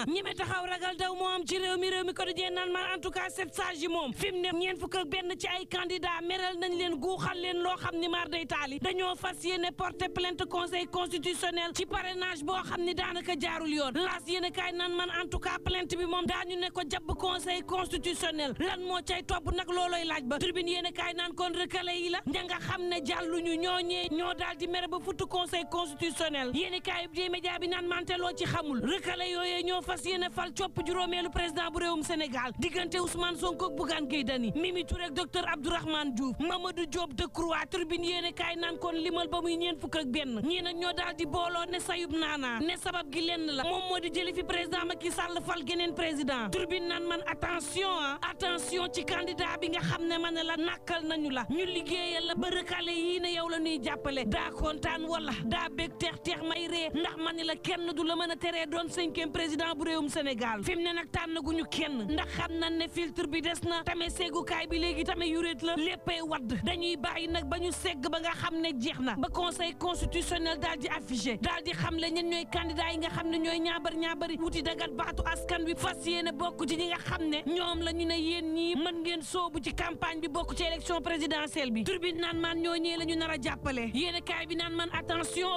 ñeme taxaw ragal daw moo am ci réew mi ko dajee naan man en tout cas sept sages yi moom fi mu ne ñeent fukk ak benn ci ay candidat meral nañ leen guuxal leen loo xam ni maar day taali dañoo fas yéene porter plainte conseil constitutionnel ci parrainage boo xam ni daanaka jaarul yoon laas yéene kaay naan man en tout cas plainte bi moom daañu ne ko jabb conseil constitutionnel lan moo cay topp nag looloy laaj ba tribune yéene kaay naan kon recalé yi la ña nga xam ne jàlluñu ñooñee ñoo daal di mere ba futu conseil constitutionnel yéene kaay bi média bi naan manteloo ci xamul recalé yooyee ñoo fas yéene fal copp juróomeelu président bu réewum Sénégal diggante Ousmane Sonko ak Bougane Gueye Dany Mimi Touré ak docteur Abdourahmane Diouf Mamadou Diop Decroix tribune yéene kaay naan kon limal ba muy ñeen fukk ak benn ñii nag ñoo daal di booloo ne sayub naanaa ne sabab gi lenn la moom moo di jëli fi président Macky Sall fal geneen président tribune naan man attention ci candidat bi nga xam ne man la nàkkal nañu la ñu liggéeyal la ba recalé yii ne yow la ñuy jàppale daa kontaan wala daa bég teex may ree ndax man la kenn du la mën a teree doon 5e président bu réewum Sénégal fi mu ne nag tànnaguñu kenn ndax xam nañ ne filtre bi des na tamit seggukaay bi léegi tamit yuréet la léppay wadd dañuy bàyyi nag ba ñu segg ba nga xam ne jeex na ba conseil constitutionnel daal di affiché daal di xam le ñen ñooy candidat yi nga xam ne ñooy ñaabari wuti dagat baatu askan wi fas yéene bokk ci ñi nga xam ne ñoom la ñu ne yéen ñii mën ngeen soobu ci campagne bi bokk ci élection présidentielle bi tribune naan man ñooñee la ñu nar a jàppale yéene kaay bi naan man attention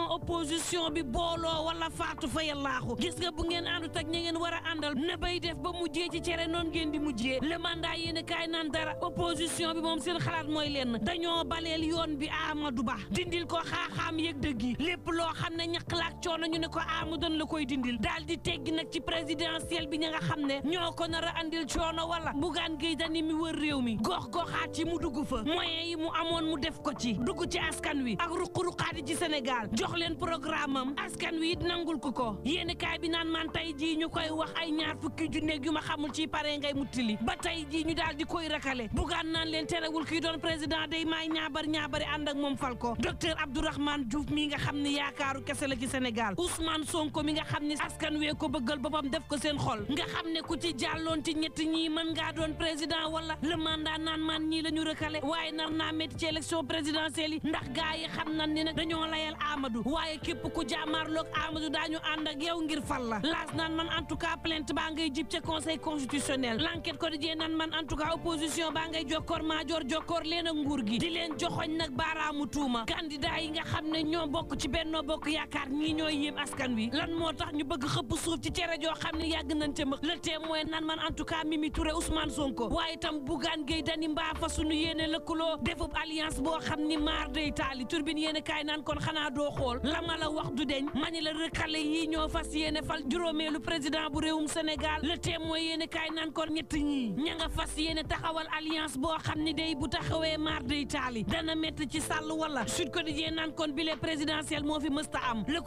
opposition bi booloo wala faatu fa yàllaaxu gis nga bu ngeen àndut ak ñi ngeen war a àndal na bay def ba mujjee ci cere noonu ngeen di mujjee le mandat yéene kaay naan dara opposition bi moom seen xalaat mooy lenn dañoo baleel yoon bi Amadou Ba dindil ko xaaxaam yëg dëgg yi lépp loo xam ne ñaq laak coono ñu ne ko Amadou la koy dindil daal di teggi nag ci présidentielle bi ña nga xam ne ñoo ko nar a andil coono wala Bougane Gueye Dany mi wër réew mi gox-goxaat yi mu dugg fa moyens yi mu amoon mu def ko ci dugg ci askan wi ak ruq-ruqaat yi ci Sénégal jox leen programme am askan wi it nangul ko yéeni kaay bi naan man tey jii ñu koy wax ay ñaar fukki junneeg yu ma xamul ci pare ngay muttili ba tey jii ñu daal di koy rakale Bougane naan leen terewul kii doon président day maay ñaabari ànd ak moom fal ko docteur Abdourahmane Diouf mi nga xam ne yaakaaru kese la ci Sénégal Ousmane Sonko mi nga xam ne askan wee ko bëggal boppam def ko seen xol nga xam ne ku ci jàlloon ci ñett ñii mën ngaa doon président wala le mandat naan man ñii la ñu rëkkale waaye nar naa métti ci élection présidentielle yi ndax gaa yi xam nañ ni nag dañoo layal Amadou waaye képp ku jaamaarloog Amadou daañu ànd ak yow ngir fal la laas naan man en tout cas plainte baa ngay jib ca conseil constitutionnel l'enquête quotidien naan man en tout cas opposition baa ngay jokkoor maajoor jokkoor leen ak nguur gi di leen joxoñ nag baaraamu tuuma candidat yi nga xam ne ñoo bokk ci Benno Bokk Yaakaar ñii ñooy yéem askan wi lan moo tax ñu bëgg xëpp suuf ci cere joo xam ne yàgg nañ ca mëx le témoin naan man en tout cas Mimi Touré Ousmane Sonko waaye itam Bougane Gueye Dany mbaa fa sunu yéene lëkkaloo defub alliance boo xam ni maar day taali turbine yéene kaay naan kon xanaa doo xool la ma la wax du deñ mani la rëkkale yii ñoo fas yéene fal juróomeelu président bu réewum Sénégal le témoin yéene kaay naan kon ñett ñii ña nga fas yéene taxawal alliance boo xam ni day bu taxawee maar day taali dana métti ci Sall wala Sud Quotidien naan kon bile présidentiel moo fi mësta am le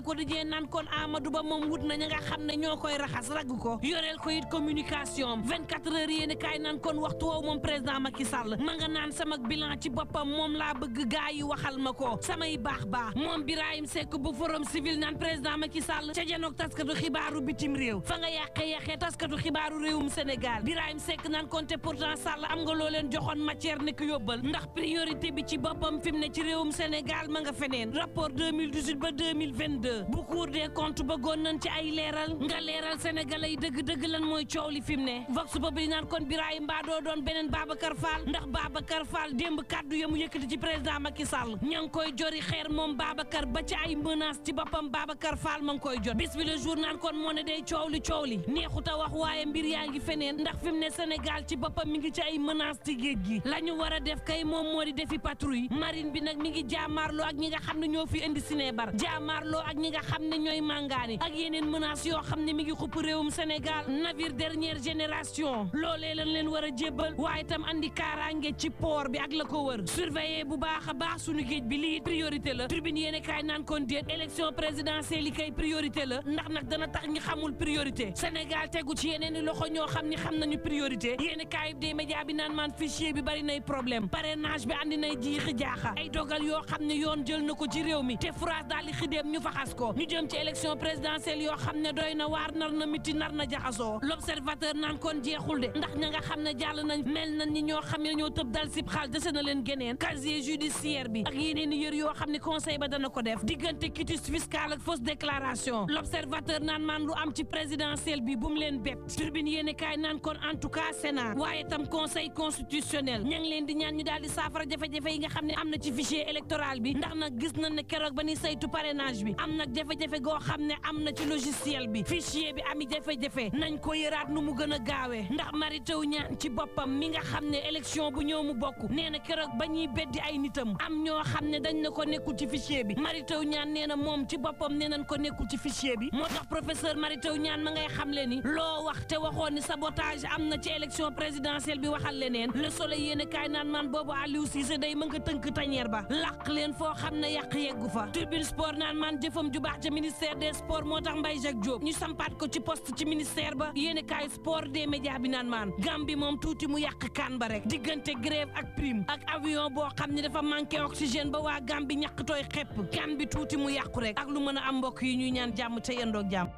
quotidien naan kon Amadou Ba moom wut na ña nga xam ne ñoo koy raxas ragg ko yoreel ko it communication 24 heures yéene kaay naan kon waxtu woowu moom président Macky Sall ma nga naan sama bilan ci boppam moom laa bëgg gaa yi waxal ma ko samay baax moom Birahim Seck bu forum civil naan président Macky Sall ca janoog taskatu xibaaru bitim réew fa nga yàqee taskatu xibaaru réewum Sénégal Birahim Seck naan kon te pourtant Sall am nga loo leen joxoon matière nekk yóbbal ndax priorité bi ci boppam fi mu ne ci réewum Sénégal ma nga feneen rapport 2018 ba 2022 bu Cour des comptes bëggoon nañ ci ay leeral nga leeral sénégalais yi dëgg-dëgg lan mooy coow li fi mu ne vox populi naan kon Birahim mbaa doo doon beneen Babacar Fall ndax Babacar Fall démb kàddu ya mu yëkkati ci président Macky Sall ña ngi koy jori xeer moom Babacar ba ci ay menace ci boppam Babacar Fall ma ngi koy jot bis bi le jour naan kon moo ne day coow li neexut a wax waaye mbir yaa ngi feneen ndax fi mu ne Sénégal ci boppam mi ngi ci ay menace ci géej gi la ñu war a def kay moom moo di defi patrouille marine bi nag mi ngi jaamaarloo ak ñi nga xam ne ñoo fi indi sinébar jaamaarloo ak ñi nga xam ne ñooy màngaani ak yeneen menace yoo xam ne mi ngi xupp réewum Sénégal navire dernière génération loolee lañ leen war a jébbal waaye itam andi kaaraange ci port bi ak la ko wër surveiller bu baax a baax suñu géej bi lii priorité la tribune yéene kaay naan kon déet élection présidentielle yi kay priorité la ndax nag dana tax ñi xamul priorité Sénégal tegu ci yeneen i loxo ñoo xam ni xam nañu priorité yéene kaay des médias bi naan maan fichier bi bari nay problème parrainage bi andi nay jiixi jaaxa ay dogal yoo xam ne yoon jël na ko ci réew mi te France daal di xideem ñu faxas ko ñu jëm ci élection présidentielle yoo xam ne doy na waar nar na miti nar na jaxasoo l'observateur naan kon jeexul de ndax ña nga xam ne jàll nañ mel nañ ni ñoo xam ne ñoo tëb dal sib xaal dese na leen geneen casier judiciaire bi ak yeneen i yër yoo xam ne conseil ba dana ko def diggante quitus fiscal ak fausse déclaration déclaration l'observateur naan maan lu am ci présidentiel bi bu mu leen bett Tribune yéene kaay naan kon en tout cas Sénat waaye tam conseil constitutionnel ña ngi leen di ñaan ñu daal di saafara jafe-jafe yi nga xam ne am na ci fichier électoral bi ndax nag gis nañ ne keroog ba ni saytu parrainage bi am nag jafe-jafe goo xam ne am na ci logiciel bi fichier bi ami jafe-jafe nañ ko yëraat nu mu gën a gaawee ndax Mary Teuw Niane ci boppam mi nga xam ne élection bu ñëw mu bokk nee na keroog ba ñuy beddi ay nitam am ñoo xam ne dañ na ko nekkul ci fichier bi Mary Teuw Niane nee na moom ci boppam nee nañ ko nekkul ci fichier bi moo tax professeur Mary Teuw Niane ma ngay xam le ni loo wax te waxoon ni sabotage am na ci élection présidentielle bi waxal leneen Le Soleil yéene kaay naan man boobu Aliou Cissé day mën nga tënk tañeer ba laq leen foo xam ne yàq yeggu fa Tribune Sport naan man jëfam ju baax ca ministère des sports moo tax Mbaye Jacques Diop ñu sampaat ko ci poste ci ministère ba yéene kaay sport des médias bi naan maan Gambie moom tuuti mu yàq kan ba rek diggante grève ak prime ak avion boo xam ne dafa manqué oxygène ba waa Gambie ñàkk tooy xepp kan bi tuuti mu yàqu rek ak lu mën a am mbokk yi ñuy ñaan jàmm ca yendoog jàmm